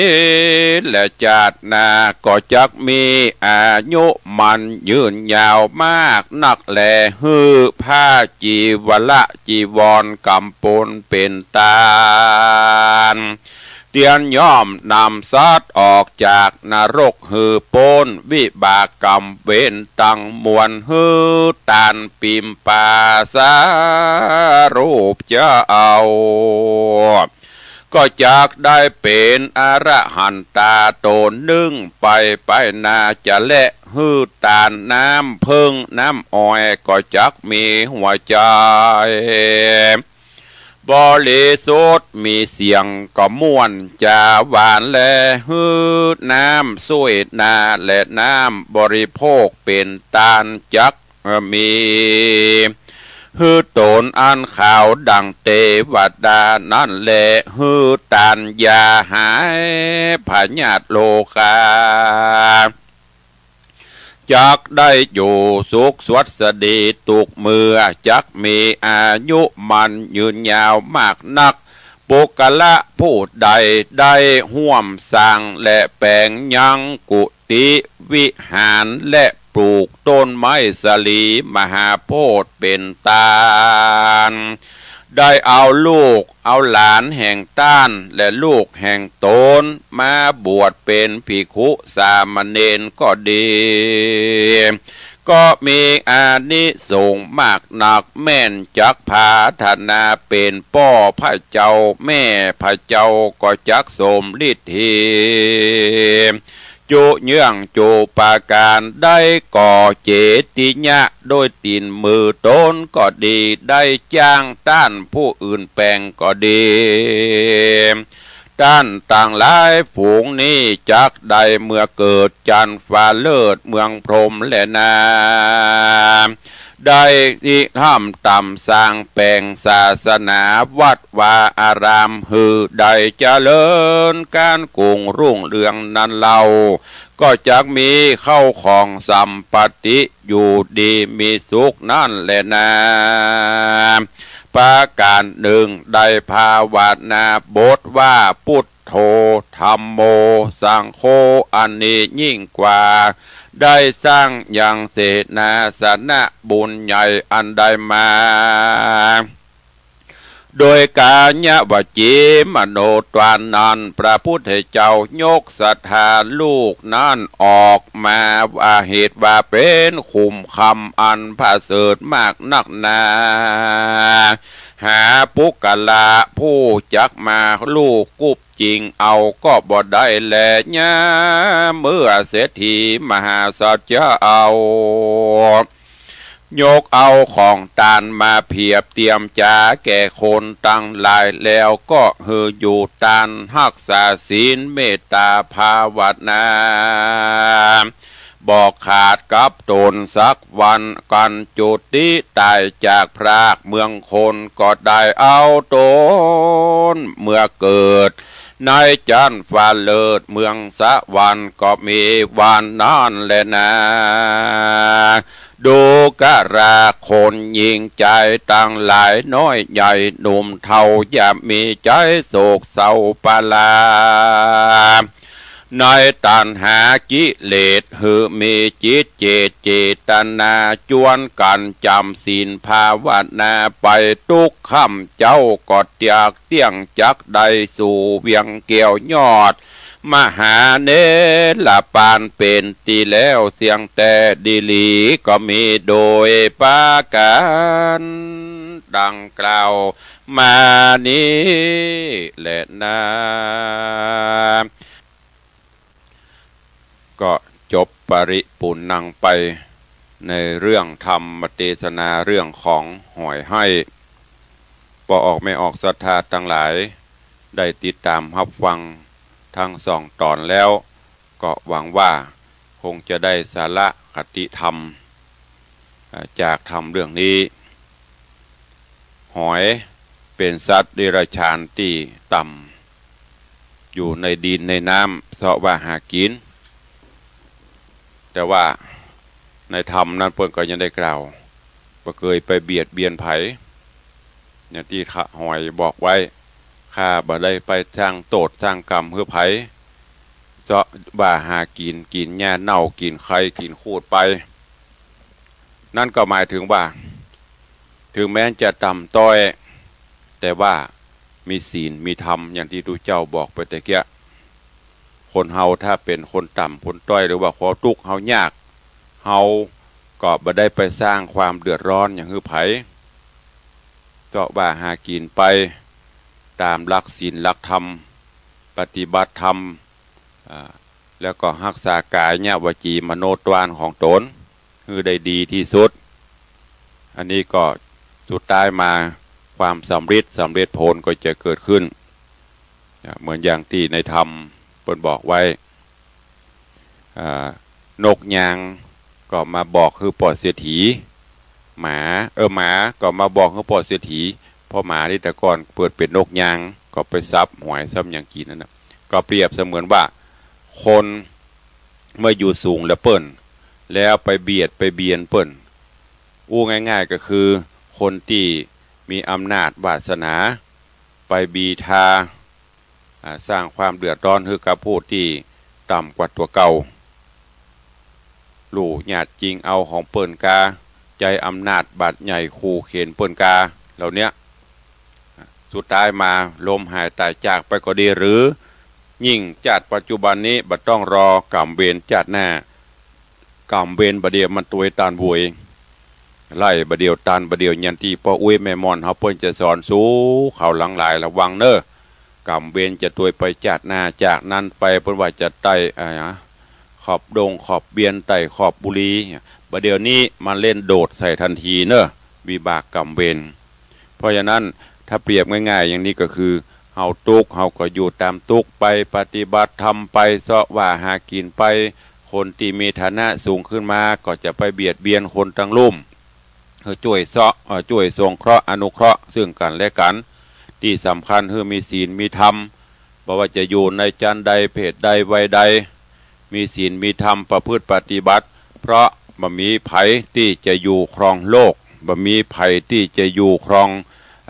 และจาติหน้าก็จักมีอายุมั่นยืนยาวมากนักแล หื้อผ้าจีวระจีวรกำปนเป๋นตาน เตียนย่อมนำสัตว์ออกจากนรกหื้อป๊นวิบากกรรมเวรตังมวล หื้อตานปิมปาสารูปเจ้า ก็จักได้เป๋นอรหันตาต๋นนึ่งไปไปหน้าจะแล หื้อตานน้ำเผิ้งน้ำอ้อยก็จักมีหัวใจ๋ บริสุทธิ์มีเสียงก็ม่วนจ๋าหวานแล หื้อน้ำส้วยนาและน้ำบริโภคเป๋นตานจักมี หื้อต๋นอันขาวดังเตวดานั้นแล หื้อตานยาหายพยาธิโรคา จักได้อยู่สุขสวัสดีตุ๊กเมื่อ จักมีอายุมั่นยืนยาวมากนัก ปุคคละผู้ใดได้ฮ่วมสร้างและแป๋งยังกุฏิวิหารและปลูกต้นไม้สาลีมหาโพธิ์เป๋นตาน ได้เอาลูกเอาหลานแห่งต้านและลูกแห่งต๋นมาบวชเป๋นภิกขุสามเณรก็ดี ก็มีอานิสงส์มากนัก แม่นจักผาถนาเป๋นป้อพระเจ้าแม่พระเจ้าก็จักสมฤทธี จุเยื่องจุปาการ ได้ก่อเจติยะโดยตี๋นมือต๋นก็ดี ได้จ้างต้านผู้อื่นแป๋งก็ดี ต้านตังหลายฝูงนี้จักได้เมื่อเกิดจันทร์ฟ้าเลิศเมืองพรหมแลนา ได้ริเริ่มต๋ามสร้างแป๋งศาสนาวัดวาอารามหื้อได้เจริญก้านกุ่งรุ่งเรืองนั้นเล่า ก็จักมีเข้าของสัมปัตติอยู่ดีมีสุขนั้นแลนา ประก๋านนึ่งได้ภาวนาบทว่า ปุทโธ ธัมโม สังโฆ อันนี้ยิ่งกว่า ได้สร้างยังเสนาสนะบุญใหญ่อันได้มา โดยก๋ายวจีมโนทวารนั้น พระพุทธเจ้ายกศรัทธาลูกนั้นออกมาว่าเหตุว่าเป๋นขุมคำอันประเสริฐมากนักหนา หาปุคคละผู้จักมาลูบกุบจิ่งเอาก็บ่ได้แล ยามเมื่อเศรษฐีมหาสัตว์เจ้า ยกเอาของตานมาเปรียบเตียมจ๋าแก่คนตังหลาย แล้วก็หื้ออยู่ตานฮักษาศีลเมตตาภาวนา บ่ขาดกับต๋นสักวัน กันจุติต๋ายจากพรากเมืองคน ก็ได้เอาต๋นเมื่อเกิด ในจั๊นฟ้าเลิศเมืองสวรรค์ ก็มีวันนั้นแลนา ดูกราคนหญิงจายตังหลาย น้อยใหญ่หนุ่มเฒ่า อย่ามีใจ๋โศกเศร้าปลา ในตัณหากิเลส หื้อมีจิตเจตเจตนา จวนกั๋นจ๋ำศีลภาวนาไป ตุ๊กค่ำเจ๊าก็เตียกเตี้ยง จักได้สู่เวียงแก้วยอด มหาเนรปาน เป๋นตี้แล้วเสี้ยงแต๊ดีหลี ก็มีโดยประก๋านดังกล่าวมานี้แลนา ก็จบปริปูรณ์ไปในเรื่องธรรมเตสนาเรื่องของหอยไห้ ป้อออกแม่ออกศรัทธาตังหลาย ได้ติดต๋ามฮับฟังตึงสองต๋อนแล้ว ก็หวังว่าคงจะได้สาระคติธรรม อ่า จากธรรมเรื่องนี้ หอยเป๋นสัตว์เดรัจฉานตี้ต่ำ อยู่ในดินในน้ำเซาะว่าหากิ๋น แต่ว่าในธรรมนั้นเปิ้นก็ยังได้กล่าว บ่เกยไปเบียดเบียนใผ อย่างตี้หอยบอกไว้ ข้าบ่ได้ไปสร้างโต้ษสร้างกรรมหื้อใผ เซาะว่าหากิ๋น กิ๋นหญ้าเน่า กิ๋นใค กิ๋นขูดไป นั้นก็หมายถึงว่า ถึงแม้จะต่ำต้อย แต่ว่ามีศีลมีธรรม อย่างตี้ตุ๊เจ้าบอกไปตะเกียะ คนเฮาถ้าเป๋นคนต่ำคนต้อย หรือว่าคนตุ๊กข์เฮายาก เฮาก็บ่ได้ไปสร้างความเดือดร้อนหยังหื้อใผ เซาะว่าหากิ๋นไปต๋ามหลักศีลหลักธรรม ปฏิบัติธรรม อ่า แล้วก็ฮักษากายะวจีมโนทวารของต๋นหื้อได้ดีตี้สุด อันนี้ก็สุดท้ายมาความสำริด สำเร็จผลก็จะเกิดขึ้น อ่า เหมือนอย่างตี้ในธรรมเปิ้นบอกไว้ อ่า นกยางก็มาบอกหื้อป้อเศรษฐี หมา เออ หมาก็มาบอกหื้อป้อเศรษฐี เพราะหมานี่แต่ก่อนเกิดเป๋นนกยาง ก็ไปสับหอยสับหยังกิ๋นนั่นน่ะ ก็เปรียบเสมือนว่า คนเมื่ออยู่สูงแล้วเปิ้น แล้วไปเบียดไปเบียนเปิ้น อู้ง่ายๆ ก็คือคนตี้มีอำนาจวาสนา ไปบีทา อ่า สร้างความเดือดร้อนหื้อกับผู้ตี้ต่ำกว่าตั๋วเก่า ลู่หยาดจิงเอาของเปิ้นกา ใจ๊อำนาจบาดใหญ่ขู่เข็ญเปิ้นกา เหล่าเนี้ย สุดท้ายมาล้มหายต๋ายจากไปก็ดี หรือยิ่งจาติปัจจุบันนี้บ่ต้องรอกรรมเวรจาติหน้า กรรมเวรบ่าเดี่ยวมันตวยตานโวย ไล่บ่าเดี่ยวตานบ่าเดี่ยว อย่างตี้ป้ออุ๊ยแม่ม่อนเฮาเปิ้นจะสอนสู่เขาหลังหลาย ระวังเน่อ กรรมเวรจะตวยไปจาติหน้า จากนั้นไปเปิ้นว่าจะไต่ อ่า ขอบดงขอบเบียน ไต่ขอบบุรี บ่าเดี่ยวนี้มันเล่นโดดใส่ตันทีเน่อ วิบากกรรมเวร เพราะฉะนั้นถ้าเปรียบง่ายๆ อย่างนี้ก็คือ เฮาตุ๊กข์ เฮาก็อยู่ต๋ามตุ๊กข์ไป ปฏิบัติธรรมไป เซาะว่าหากิ๋นไป คนตี้มีฐานะสูงขึ้นมาก็จะไปเบียดเบียนคนตังลุ่ม หื้อจ้วยเซาะ เอ่อ จ้วยสงเคราะห์อนุเคราะห์ซึ่งกั๋นและกั๋น ตี้สำคัญหื้อมีศีลมีธรรม บ่ว่าจะอยู่ในจั๊นใด เพศใด วัยใด มีศีลมีธรรมประพฤติปฏิบัติ เพราะบ่มีใผตี้จะอยู่ครองโลก บ่มีใผตี้จะอยู่ครอง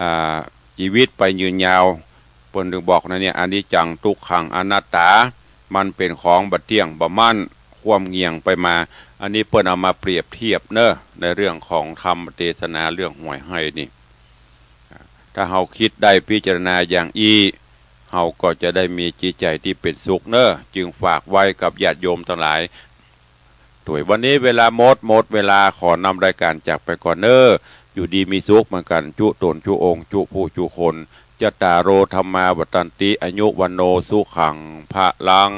อ่า จีวิตไปยืนยาว เปิ้นถึงบอกนะเนี่ย อนิจจัง ทุกขัง อนัตตา มันเป๋นของบ่เตี้ยง บ่มั่น คว่ำเหงี่ยงไปมา อันนี้เปิ้นเอามาเปรียบเทียบเน่อ ในเรื่องของธรรมเตสนาเรื่องหวยไฮ่นี่ ถ้าเฮาคิดได้พิจารณาอย่างอี้ เฮาก็จะได้มีจิตใจ๋ตี้เป๋นสุขเน่อ จึงฝากไว้กับญาติโยมตังหลาย ตวยวันนี้เวลาหมด หมดเวลา ขอนำรายก๋านจากไปก่อนเน่อ อยู่ดีมีสุขเหมือนกั๋น จุต๋นจุองค์ จุผู้จุคน จัตตาโร ธัมมา วัฑฒันติ อายุ วัณโณ สุขัง พลัง